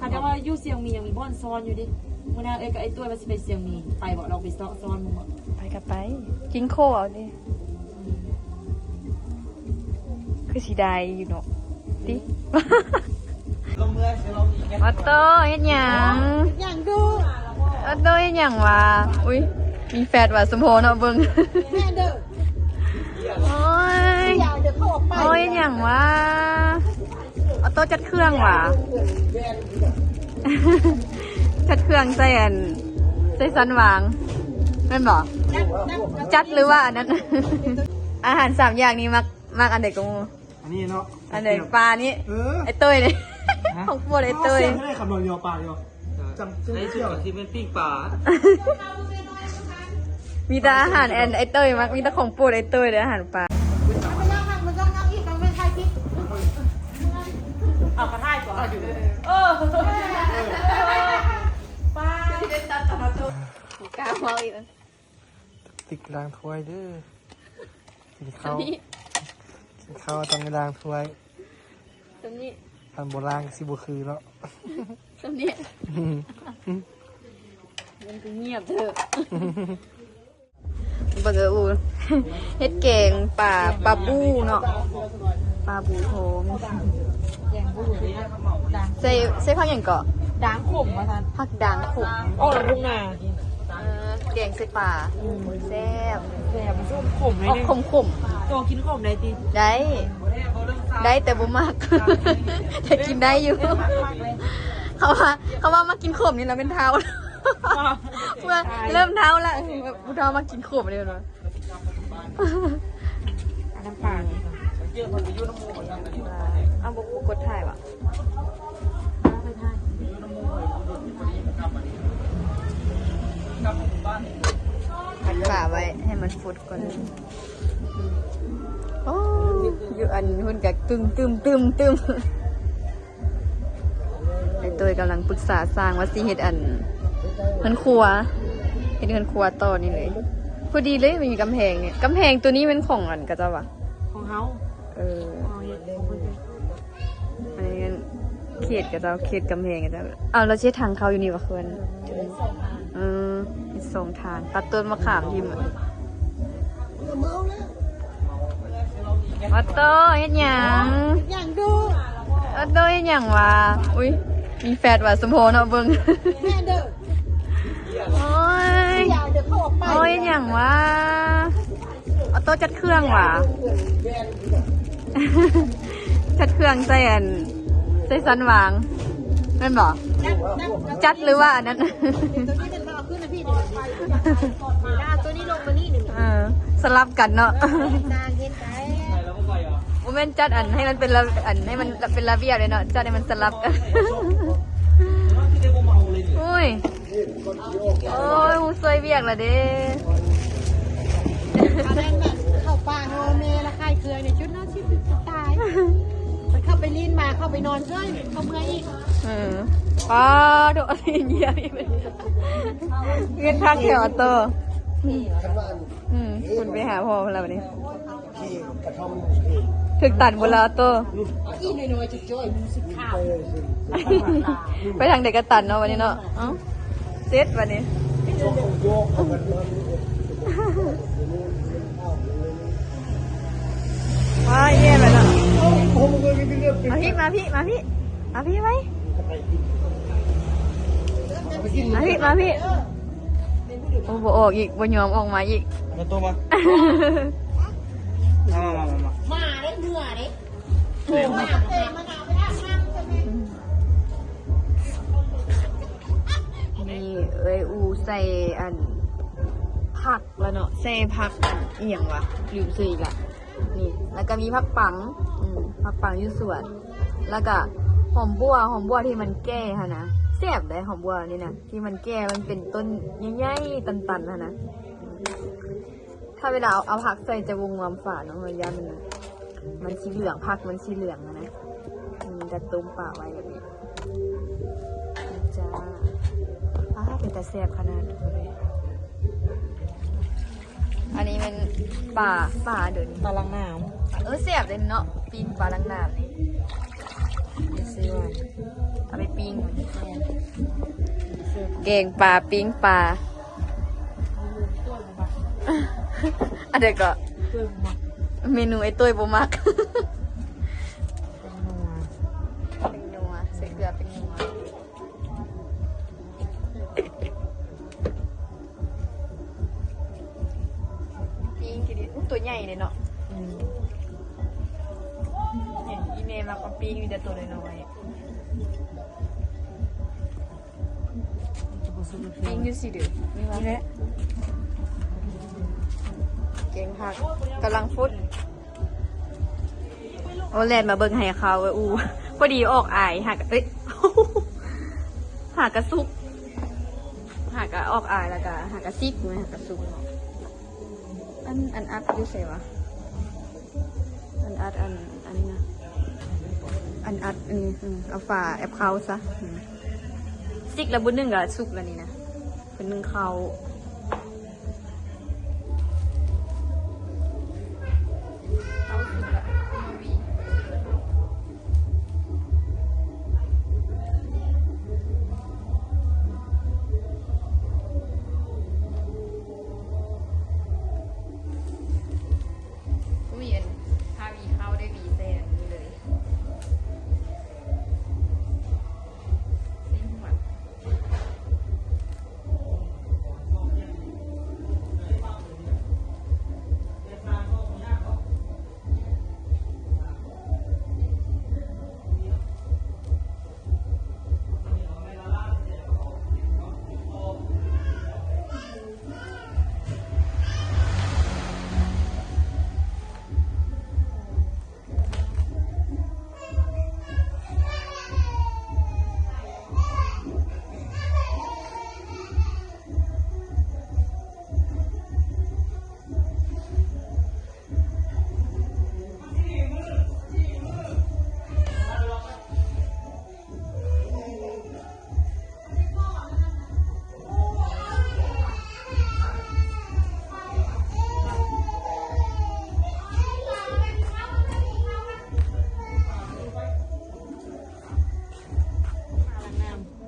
ແຕ່ວ່າຢູ່ຊຽງໝີຍັງມີບ່ອນຊ້ອນຢູ່ເດ້. ມື້ໜ້າເອື້ອຍກັບໄອ້ຕົວວ່າຊິໄປຊຽງໝີ ໄປບໍ່? ລອງໄປເຊາະຊ້ອນເບິ່ງບໍ່? ໄປກໍໄປ ກິນໂຄ້ເອົາເດ້. ຄືຊິໄດ້ຢູ່ເນາະ ຕິ. ອອໂຕ້ເຮັດຫຍັງ? ຫຍັງດຸ? ອອໂຕ້ເຮັດຫຍັງວະ? ອຸ້ຍ ມີແຟດວ່າ ສົມພໍເນາະ ເບິ່ງ. ໂອ້ຍ ໂອ້ຍ ເຮັດຫຍັງວະ? ອອໂຕ້ຈັດເຄື່ອງຫວາ? ຈັດເຄື່ອງໃສ່ອັນ ໃສ່ຊັ້ນວາງ ແມ່ນບໍ່? ຈັດ ຫຼືວ່າອັນນັ້ນ? ອາຫານສາມຢ່າງນີ້ມັກ ມັກອັນໃດກວ່າໝູ່? ອັນນີ້ເນາະ ອັນໃດ? ປານີ້. ເອີ ໄອ້ເຕີຍນີ້ ຮະ? ຂອງໂປດໄອ້ເຕີຍ. ເອົາ ເອົາປາຢູ່. ໃນສຸດກໍຊິແມ່ນປີ້ງປາ. ມີແຕ່ອາຫານແອນ ໄອ້ເຕີຍມັກ ມີແຕ່ຂອງໂປດໄອ້ເຕີຍເດ້ ອາຫານປາ. ເອົາກະຖ່າຍກ່ອນ. ເອີ ປາ ບໍ່ກ້າເວົ້າອີກ. ຕິກລ້າງຖ້ວຍເດີ ກິນເຂົ້າ ກິນເຂົ້າຕ້ອງໄດ້ລ້າງຖ້ວຍ. ສ່ຳນີ້ ຄັນບໍ່ລ້າງຊິບໍ່ຄືເນາະ ສ່ຳນີ້. ມັນຄືງຽບເທີ. ເບິ່ງເອີ ອູ ເຮັດແກງປາ ປາບູເນາະ ປາບູໂທງ. ແກງບູ ໃສ່ ໃສ່ຜັກຫຍັງເກາະ? ດາງຂົມວ່າຊັ້ນ. ຜັກດາງຂົມ. ອອກນຳທົ່ງນາ. ເອີ ແກງໃສ່ປາ. ອືມ ແຊບ ແຊບ. ມັນຊິຂົມໆ ໜ້ອຍໜຶ່ງ. ອອກຂົມໆ. ໂຕກິນຂົມໄດ້ຕິ? ໄດ້ ໄດ້ແຕ່ບໍ່ມັກ ແຕ່ກິນໄດ້ຢູ່. ເຂົາວ່າ ເຂົາວ່າມາກິນຂົມນີ້ລະແມ່ນເຖົ້າ. ເມື່ອເລີ່ມເຖົ້າລະ ແບບຜູ້ເຖົ້າມາກິນຂົມເດ້ເນາະ. ນ້ຳປາ ເອົາ ບໍ່ ບໍ່ກົດຖ່າຍຫວາ? ພັກປາໄວ້ໃຫ້ມັນຟົດກ່ອນ. ໂອ້ ຢູ່ອັນພຸ້ນກະຕຶມໆໆ. ໄອ້ໂຕ້ຍກຳລັງປຶກສາຊ່າງວ່າຊິເຮັດອັນ ເຮືອນຄົວ ເຮັດເຮືອນຄົວຕໍ່ນີ້ເລີຍ. ພໍດີເລີຍ ມີກຳແພງນີ້. ກຳແພງໂຕນີ້ແມ່ນຂອງອັນເຂົາເຈົ້າຫວາ? ຂອງເຮົາ. ເອີ ຂອງເຮົາເຮັດ ອັນນີ້ເຂດເຂົາເຈົ້າ ເຂດກຳແພງເຂົາເຈົ້າ. ເອົາ ແລ້ວຊິເຮັດທາງເຂົ້າຢູ່ນີ້ຫວາ? ຄື ເອີ ເຮັດສອງທາງ ຕັດຕົ້ນມະຂາມຖິ້ມ. ອອໂຕ້ເຮັດຫຍັງ? ຫຍັງດຸ? ອອໂຕ້ເຮັດຫຍັງຫວາ? ອຸ້ຍ ມີແຟດຫວາ ສົມພໍເນາະ ເບິ່ງ. ໂອ້ຍ ໂອ້ຍ ເຮັດຫຍັງຫວາ? ອອໂຕ້ຈັດເຄື່ອງຫວາ? ຈັດເຄື່ອງໃສ່ອັນ ໃສ່ຊັ້ນວາງ ແມ່ນບໍ່? ຈັດ ຫຼືວ່າອັນນັ້ນ? ເອີ ສະຫຼັບກັນເນາະ. ບໍ່ແມ່ນຈັດອັນໃຫ້ມັນເປັນລະ ອັນໃຫ້ມັນເປັນລະບຽບເດ້ເນາະ ຈັດໃຫ້ມັນສະຫຼັບກັນ. ໂອ້ຍ ໂອ້ຍ ຮູ້ຊ່ວຍວຽກລະເດ້. ເຂົ້າປ່າໂຮເມລະຂາຍເຄື່ອງນີ້ ຈຸດນັ້ນຊິຕາຍ. ເຂົ້າໄປຫຼິ້ນມາ ເຂົ້າໄປນອນເທື່ອ ເຂົ້າເມືອງອີກ. ເອີ ປາໂດ ເຫຍ ເງິນທັກແຖວໂຕ. ອືມ ເພິ່ນໄປຫາພໍ່ເພິ່ນແລ້ວບັດນີ້. ຖືກຕັນບໍ່ລະໂຕ? ໄປທາງໃດກໍຕັນເນາະບັດນີ້ເນາະ. ເອົ້າ ເສັດບັດນີ້. ວ້າຍ ແຍ່ແລ້ວເນາະ. ມາພີ້ ມາພີ້ ມາພີ້ ມາພີ້ໄວ. ມາພີ້ ມາພີ້. ໂອ້ ບໍ່ອອກອີກ ບໍ່ຍອມອອກມາອີກ. ເອົາໂຕມາ ມາ ມາ ມາ ມາ ມາເດ້ ເມື່ອເດ້. ນີ້ເອື້ອຍອູໃສ່ອັນຜັກລະເນາະ ໃສ່ຜັກອັນອີ່ຫຍັງຫວາ ລືມຊື່ອີກລະ. ນີ້ ແລ້ວກໍມີຜັກປັງ ອືມ ຜັກປັງຢູ່ສວນ ແລ້ວກໍຫອມບົ່ວ ຫອມບົ່ວທີ່ມັນແກ່ຫັ້ນນະ ແຊບເດ້ ຫອມບົ່ວນີ້ນະ ທີ່ມັນແກ່ ມັນເປັນຕົ້ນໃຫຍ່ໆ ຕັນໆ ຫັ້ນນະ. ຖ້າເວລາເອົາ ເອົາຜັກໃສ່ຈະບໍ່ງວມຝາເນາະ ຢ້ານມັນ ມັນຊິເຫຼືອງ ຜັກມັນຊິເຫຼືອງຫັ້ນນະ. ອືມ ກະຕົ້ມປາໄວ້ແບບນີ້ ນີ້ຈ້າ. ອ້າ ເປັນຕາແຊບຂະໜາດ ທຸກຄົນເອີຍ. ອັນນີ້ແມ່ນປາ ປາເດີ ປາຫຼັງນ້ຳ. ເອີ ແຊບເດ້ເນາະ ປີ້ງປາຫຼັງນ້ຳນີ້ ເປັນຊິວ່າ. ເອົາໄປປີ້ງ ແກງປາ ປີ້ງປາ ອັນໃດກໍ ເມນູອ້າຍໂຕ້ຍບໍ່ມັກ ເປັນນົວ ເປັນນົວ ໃສ່ເກືອເປັນນົວ. ປີ້ງກິນດີ ໂອ້ ຕົວໃຫຍ່ເດ້ເນາະ ອືມ ອີ່ແມ່ມັກເອົາປີ້ງ ມີແຕ່ຕົວນ້ອຍໆ ປີ້ງຢູ່ຊີ້ເດີ ນີ້ແຫຼະ ແກງຜັກ ກຳລັງຟົດ. ໂອ້ ແລ່ນມາເບິ່ງໃຫ້ເຂົາ ອູ ພໍດີອອກອາຍ ຫາກະ ເອີຍ ຫາກະສຸກ ຫາກະອອກອາຍ ແລ້ວກະຫາກະຊິກ ຫາກະສຸກເນາະ ອັນ ອັນອັດຢູ່ໃສວະ ອັນອັດ ອັນ ອັນນີ້ນະ ອັນອັດ ອັນນີ້ ເອົາຝາແອັບເຂົ້າຊະ ຊິກແລ້ວບຸນໜຶ່ງກະສຸກແລ້ວນີ້ນະ ເພິ່ນໜຶ່ງເຂົ້າ.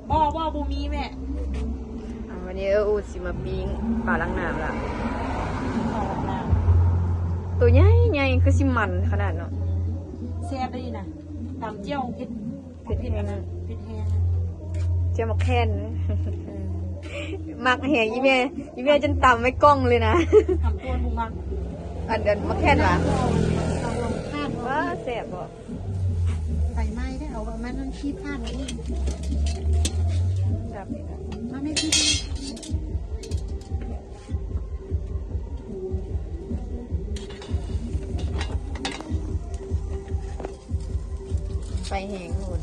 ບໍ່ ບໍ່ ບໍ່ມີແມ່. ອ່າ ວັນນີ້ເອື້ອຍອູຊິມາປີ້ງປາລ້າງນ້ຳລະ ປາລ້າງນ້ຳ ໂຕໃຫຍ່ໆ ຄືຊິມັນຂະໜາດເນາະ. ແຊບເດ້ນະ ຕຳແຈ່ວເຜັດ ເຜັດແຮງ ເຜັດແຮງ ແຈ່ວໝາກແຂ່ນ ເອີ ມັກແຮງ. ອີ່ແມ່ ອີ່ແມ່ຈົນຕຳໄວ້ກ່ອງເລີຍນະ ຕຳຕົວບໍ່ມັກ ອັນ ອັນໝາກແຂ່ນຫວາ ຫວາ ແຊບບໍ່? ໄຟໄໝ້ເດ້ ເອົາອັນນັ້ນ ອັນ ຂີ້ພາດໄວ້ນີ້ ຈັບນີ້ນະ ມາແມ່ ໄຟແຮງໂພດ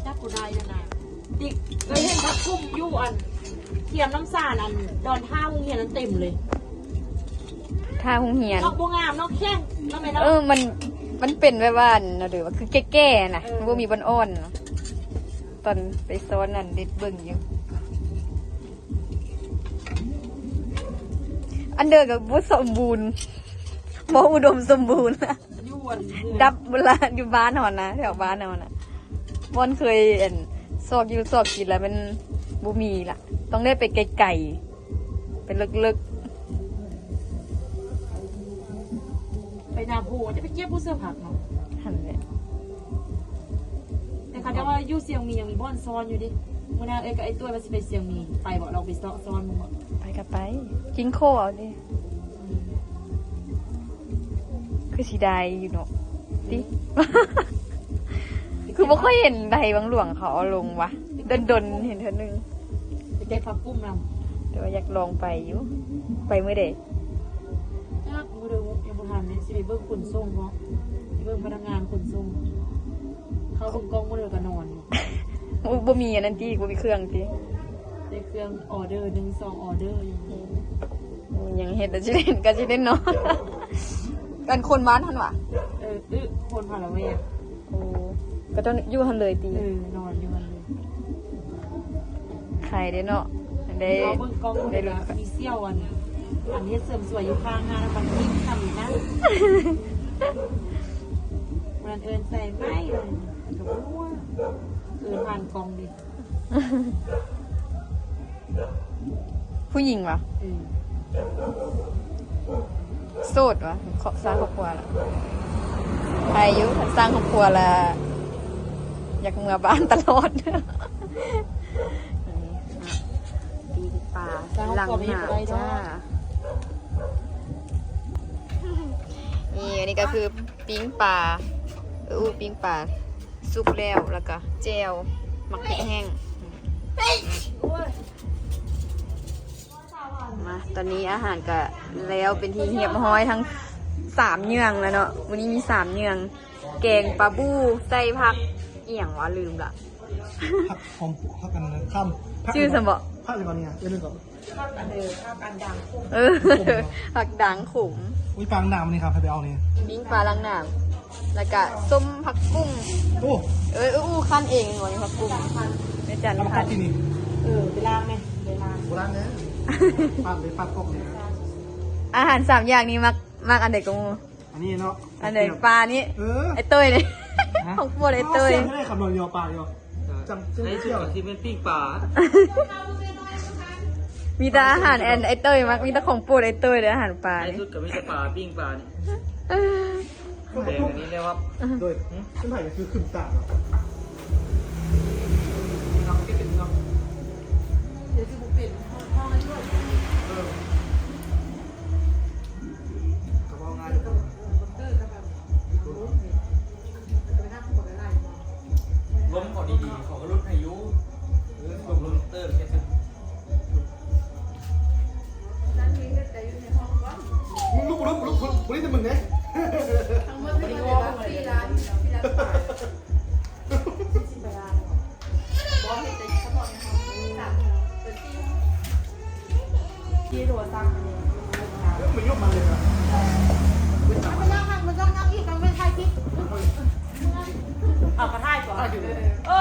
ຈັບບໍ່ໄດ້ນະ. ຕິ ເຄີຍເຫັນຜັກກຸ້ມຢູ່ອັນ ຄຽມນ້ຳສານ ອັນ ດອນທ່າໂຮງຮຽນນັ້ນເຕັມເລີຍ ທ່າໂຮງຮຽນ ເນາະ ບໍ່ງາມເນາະ ແຂງເນາະແມ່ເນາະ. ເອີ ມັນ ມັນເປັນແບບວ່າ ອັນ ແນວໃດວະ ຄືແກ່ໆນະ ເອີ ມັນບໍ່ມີບ່ອນອ່ອນເນາະ. ຕອນໄປສອນນັ້ນເດັດເບິ່ງຢູ່ ອັນເດີກໍບໍ່ສົມບູນ ບໍ່ອຸດົມສົມບູນ ຢູ່ອັນ ດັບເວລາຢູ່ບ້ານເຮົານະ ແຖວບ້ານເຮົານະ ບ່ອນເຄີຍ ອັນ ຊອກຢູ່ຊອກກິນລະ ມັນບໍ່ມີລະ ຕ້ອງໄດ້ໄປໄກໆ ໄປເລິກໆ ໄປນາໂພ ຈະໄປເກັບຜູ້ເສືອຜັກເນາະ ຫັ້ນແຫຼະ. ແຕ່ເຂົາເຈົ້າວ່າຢູ່ຊຽງໝີຍັງມີບ່ອນຊອນຢູ່ເດ້. ມື້ໜ້າເອື້ອຍກັບໄອ້ຕົວວ່າຊິໄປຊຽງໝີ ໄປບໍ່? ລອງໄປເຊາະຊອນເບິ່ງບໍ່? ໄປກໍໄປ ກິນໂຄເອົາເດ້. ຄືຊິໄດ້ຢູ່ເນາະ ຕິ ຄືບໍ່ຄ່ອຍເຫັນໃດບັງຫຼວງເຂົາເອົາລົງວະ ດົນໆເຫັນເທື່ອໜຶ່ງ. ໄປເກັບຜັກກຸ້ມນຳ ແຕ່ວ່າຢາກລອງໄປຢູ່. ໄປມື້ໃດ? ຈັກມື້ໃດ ຍັງບໍ່ທັນເດ້. ຊິໄປເບິ່ງຂົນສົ່ງເນາະ ຊິເບິ່ງພະນັກງານຂົນສົ່ງ ເຂົ້າເບິ່ງກ້ອງມື້ໃດກໍນອນ. ບໍ່ ບໍ່ມີອັນນັ້ນຕິ ບໍ່ມີເຄື່ອງຕິ ແຕ່ເຄື່ອງອໍເດີ ໜຶ່ງສອງອໍເດີຢູ່. ອືມ ຍັງເຮັດແລ້ວຊິເຫັນ ກໍຊິເຫັນເນາະ. ອັນຄົນບ້ານຫັ້ນຫວາ? ເອີ ອື ຄົນພາລະແວກ. ໂອ້ ກໍເຈົ້າຢູ່ຫັ້ນເລີຍຕິ? ເອີ ນອນຢູ່ຫັ້ນເລີຍ. ໄຄເດ້ເນາະ ໄດ້ ເບິ່ງກ້ອງ ໄດ້ ມີສ່ຽວອັນ ອັນເຮັດເສີມສວຍຢູ່ຂ້າງຮ້ານ ມັນກິນນຳອີກນະ. ເອີ້ນໃສ່ໄມ້ ເອີ້ນກະບົວ ເອີ້ນຜ່ານກ້ອງເດ. ຜູ້ຍິງຫວາ? ເອີ ໂສດຫວາ? ເຄາະສ້າງຄອບຄົວລະ ໃຜຢູ່ ສ້າງຄອບຄົວລະ ຢາກເມືອບ້ານຕະຫຼອດ. ປີ້ງປາຫຼັງໜາວຈ້າ. ນີ້ ອັນນີ້ກະຄືປີ້ງປາ ເອີ ປີ້ງປາສຸກແລ້ວ ແລ້ວກະແຈ່ວ ໝາກເຜັດແຫ້ງ. ມາ ຕອນນີ້ອາຫານກະແລ້ວເປັນທີ່ຮຽບຮ້ອຍທັງສາມເຫຍື່ອງແລ້ວເນາະ. ມື້ນີ້ມີສາມເຫຍື່ອງ ແກງປາບູ່ໃສ່ຜັກອີ່ຫຍັງຫວາ ລືມລະ. ຜັກຫອມ ຜັກອັນນັ້ນ ຄຳ ຜັກ ຊື່ຊັ້ນບໍ? ຜັກຫຍັງກ່ອນນີ້ ເອີ້ນກ່ອນ ຜັກອັນເດີ ຜັກອັນດ່າງຂົມ. ເອີ ຜັກດ່າງຂົມ. ອຸ້ຍ ປາຫຼັງໜາວນີ້ຄັບ ໃຜໄປເອົານີ້? ປີ້ງປາຫຼັງໜາວ ແລ້ວກະສົ້ມຜັກກຸ້ງ. ໂອ້ ເອີ ອູ້ ຄັ້ນເອງບໍ່ນີ້ ຜັກກຸ້ງ ແມ່ຈັນ ເອົາມາຄັ້ນທີ່ນີ້. ເອີ ໄປລ້າງແມ່ ໄປລ້າງ ບໍ່ລ້າງເດີ ປາດເລີຍ ປາດອອກເລີຍ. ອາຫານສາມຢ່າງນີ້ມັກ ມັກອັນໃດກວ່າໝູ່? ອັນນີ້ເນາະ ອັນໃດ? ປານີ້ ເອີ ໄອ້ເຕີຍນີ້ ຂອງໂປດໄອ້ເຕີຍ. ເອົາເສຍງໃຫ້ໄດ້ຄຳນອງຍອປາຢູ່ ຈັ່ງ ໃນສຸດກະຊິແມ່ນປີ້ງປາ. ມີແຕ່ອາຫານແອນໄອ້ເຕີຍມັກ ມີແຕ່ຂອງໂປດໄອ້ເຕີຍເດ້ ອາຫານປານີ້. ໃນສຸດກະມີແຕ່ປາ ປີ້ງປານີ້. ແຕ່ອັນນີ້ແລ້ວວ່າ ໂດຍ ຫຶ ຂຶ້ນໄປກະຄືຂຶ້ນຕາມເນາະ. ເນາະ ເປັນເນາະ ດຽວຊິບໍ່ເປັນ ຫ້ອງ ຫ້ອງໃຫ້ດ້ວຍ. ເອີ ກະເວົ້າງ່າຍ ເອີ ກະແບບ ລົມເຂົາດີໆ ເຂົາກະຫຼຸດໃຫ້ຢູ່. ເອີ ລົມເຕີມເຮັດ ມຶງລຸກ ລຸກ ລຸກ ບໍ່ໄດ້ແຕ່ມຶງເດ້. ທັງໝົດເພິ່ນວ່າສີ່ລ້ານ ສີ່ລ້ານປາຍ. ບໍ່ເຮັດແຕ່ສະເພາະໃນຫ້ອງສາມຫ້ອງ ເປີດສີ່ຫ້ອງ ທີ່ໂທລະສັບອັນນີ້. ເອີ ມັນຍົກມາເລີຍນະ. ມັນຕ້ອງນັບ ມັນຕ້ອງນັບອີກ ຕ້ອງໄປຖ່າຍຄລິບ. ເອົາກະຖ່າຍກ່ອນ. ເອີ ເອີ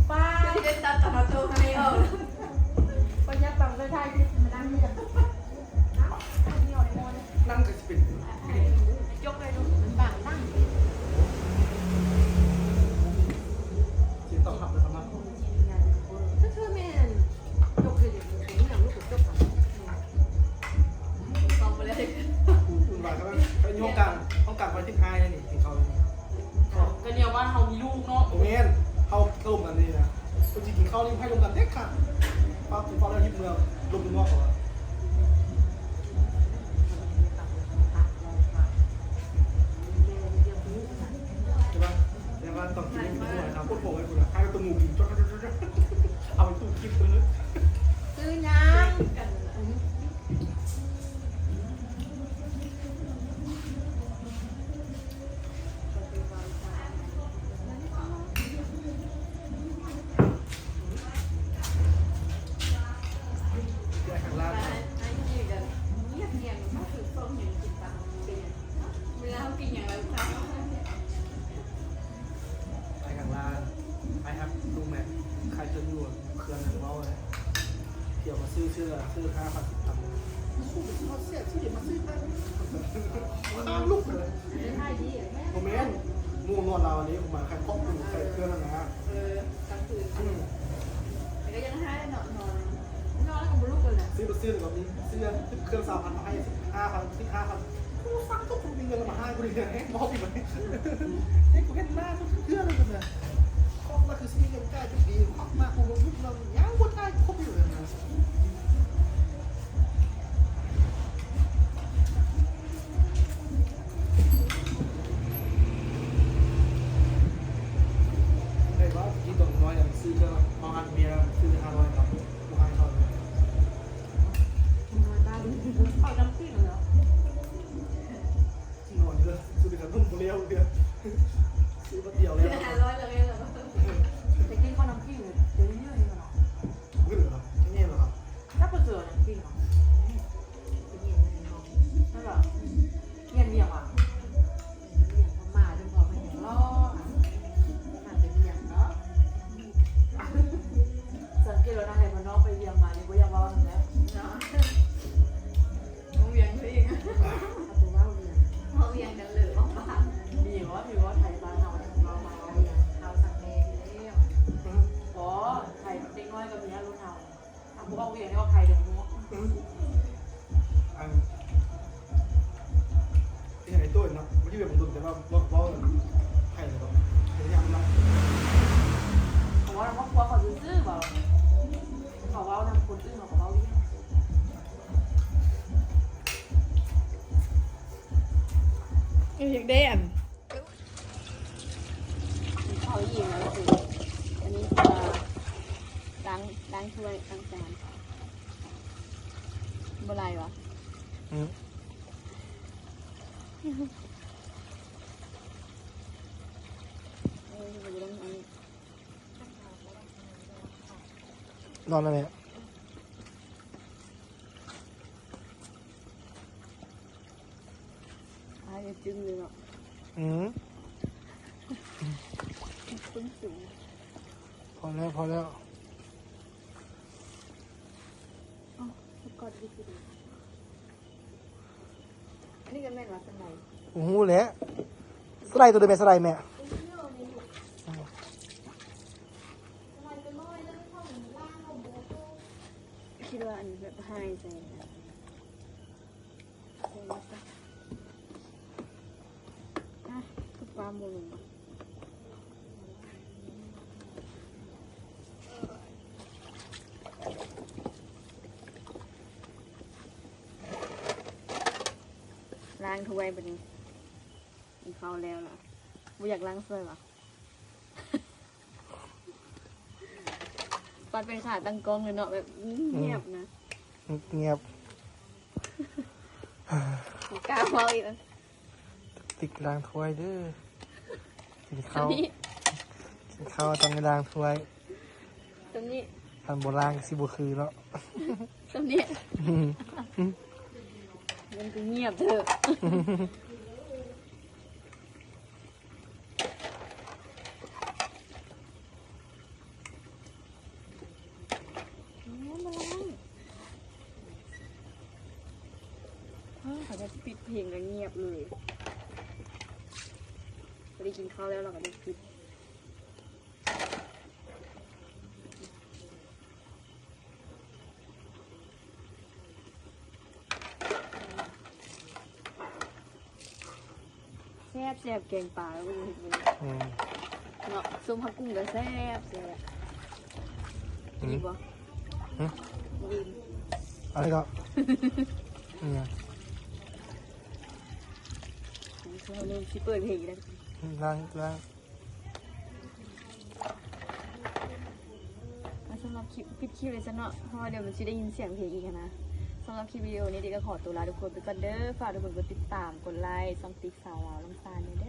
ປ້າ ຊິໄດ້ຕັດຕອນເອົາໂຕຂ້າງໃນອອກ. ປະຢັດ ຕ້ອງໄປຖ່າຍຄລິບ ມານັ່ງນີ້. ນັ່ງກະຊິເປັນ ຍົກເລີຍລູກ ມັນບາງນັ່ງ. ຊິຕ້ອງຮັບແລ້ວ ສຳລັບ ກະຄືແມ່ນ ຍົກເລີຍລູກ ເປັນຫຍັງລູກ ກະຈົບ. ເຂົ້າມາແລ້ວ ຫວາຍ ຄັນຢູ່ຫ້ອງກາງ ຫ້ອງກາງໄວ້ຕິດອ້າຍນີ້ ກິນເຂົ້າ. ກະແນວວ່າເຮົາມີລູກເນາະ. ບໍ່ແມ່ນ ເຮົາລົມກັນນີ້ນະ ເພິ່ນຊິກິນເຂົ້ານີ້ ໃຫ້ລົມກັນເດັດຂາດ. ປ້າ ເຝົ້າແລ້ວຮີບເມືອ ລົມຢູ່ນອກເຂົາວ່າ. ແຕ່ວ່າ ແຕ່ວ່າຕ້ອງກິນໃຫ້ໝົດນະ ປົດຫົວໄວ້ພຸ້ນນະ ໃຫ້ໂຕໝູກິນ ເອົາໄປຕູ້ກິນເລີຍ. ຊື້ຫຍັງ? ອ້າຍຂ້າງລ້ານ ອ້າຍຮັກລຸງແມັກ ຂາຍຈົນຢູ່ເຂື່ອນນັ້ນເວົ້າເລີຍ. ທ່ຽວມາຊື້ເສື້ອ ຊື້ຫ້າພັນ ສິບພັນ ມາສູ້ເປັນເຮົາເສຍຊື່ ມາຊື້ໄປ ມາລຸກເລີຍ. ບໍ່ແມ່ນ ໝູ່ນອນລາວອັນນີ້ ມາຂາຍຂອງຢູ່ໃນເຄື່ອງຫັ້ນນະ. ເອີ ກາງຄືນ ອືມ ແຕ່ກະຍັງຮ້າຍເນາະ ນອນ ນອນແລ້ວກະບໍ່ລຸກເລີຍນະ. ຊື້ບໍ່ຊື້ກະມີ ຊື້ເຄື່ອງຊາວພັນມາໃຫ້ ສິບຫ້າພັນ ສິບຫ້າພັນ. ກູສັ່ງທຸກຄົນມີເງິນລະມາຮ້າຍກູນີ້ແຮງບໍ່ມີບັດນີ້. ນີ້ກູເຫັນໜ້າທຸກເທື່ອເລີຍນະ. ຂອງລະຄືຊິມີເງິນຈ່າຍທຸກປີ ຂອງມາກູບໍ່ຢຸດລະຍັງບໍ່ຈ່າຍຄົບຢູ່ນະ. ໄດ້ວ່າກີ້ຕອນນ້ອຍ ອັນຊື້ເຄື່ອງເຮົາຫັນເມຍຊື້ຫ້າຮ້ອຍເນາະ ບໍ່ໃຫ້ເຂົາເລີຍ. ເອົານ້ຳກິນເນາະ. ນອນເດີ ຊື້ໄປຂະໜົມບໍ່ແລ້ວເທື່ອ ຊື້ບາດດຽວແລ້ວ ຫ້າຮ້ອຍແລ້ວ. ແຕ່ກິນເຂົ້ານ້ຳກິນເລີຍ ດຽວນີ້ເລີຍເນາະ. ມື້ເນາະ ແມ່ນບໍ່ຄັບ? ຖ້າບໍ່ເຈີນ້ຳກິນເນາະ ໄປຮຽນໃນຫ້ອງ ນັ້ນລະ ຮຽນວຽກຫວາ? ຮຽນພະມ້າ ຈົນພໍໄປຮຽນລໍ ໜ້າຈະຮຽນເນາະ. ສັງເກດວ່ານາງໃຫ້ ເດ້ ອັນ ເຂົ້າອີ່ມແລ້ວຄື ອັນນີ້ຊິວ່າລ້າງ ລ້າງຖ້ວຍລ້າງຈານ ບໍ່ໄລ່ຫວາ? ອືມ ເອີ ບໍ່ໄດ້ ອັນນີ້ ນອນແລ້ວແມ່. ອາຍຈະຈຶ່ງເລີຍເນາະ. ອືມ ເບິ່ງສູງ. ພໍແລ້ວ ພໍແລ້ວ. ອໍ ສະກອດຢູ່ທີ່ເດີມ. ອັນນີ້ກໍແມ່ນວ່າສະໄລ. ບໍ່ຮູ້ແຫຼະ. ສະໄລໂຕໃດແມ່? ສະໄລແມ່. ຄິດວ່າອັນແບບຫາຍໃສ່ ອະ ຄືປາບໍ່ລົງວະ. ລ້າງຖ້ວຍບັດນີ້ ກິນເຂົ້າແລ້ວລະ ບໍ່ຢາກລ້າງຖ້ວຍຫວາ? ປັດເປັນຂາຕັ້ງກ້ອງເລີຍເນາະ ແບບ ອືມ ອືມ ງຽບນະ ງຽບ ບໍ່ກ້າເວົ້າອີກລະ. ຕິກລ້າງຖ້ວຍເດີ ກິນເຂົ້າ ກິນເຂົ້າຕ້ອງໄດ້ລ້າງຖ້ວຍ. ສ່ຳນີ້ ຄັນບໍ່ລ້າງຊິບໍ່ຄືເນາະ. ສ່ຳນີ້ ມັນກໍງຽບເທີະ. ເອີ ເຂົາຈະປິດເພງແລ້ວງຽບເລີຍ. ພໍດີກິນເຂົ້າແລ້ວ ລາວກໍຈະປິດ. ແຊບໆ ແກງປາ ອືມ ເນາະ ສົ້ມຜັກກຸ້ງກໍແຊບໆ. ອືມ ອີກບໍ່? ຫຶ? ອີກ. ອັນນີ້ກໍ ອືມ ຊິເປີດເພງອີກແລ້ວ. ລ້າງ ລ້າງ. ອ່ະ ສຳລັບຄລິບ ປິດຄລິບເລີຍຊະເນາະ ເພາະວ່າດຽວມັນຊິໄດ້ຍິນສຽງເພງອີກຫັ້ນນະ. ສຳລັບຄລິບວິດີໂອນີ້ ຕິກກໍຂໍຕົວລາທຸກຄົນໄປກ່ອນເດີ. ຝາກທຸກຄົນກົດຕິດຕາມ ກົດໄລ ຊ່ອງຕິກສາວລາວລຳຊານແດ່ເດີ.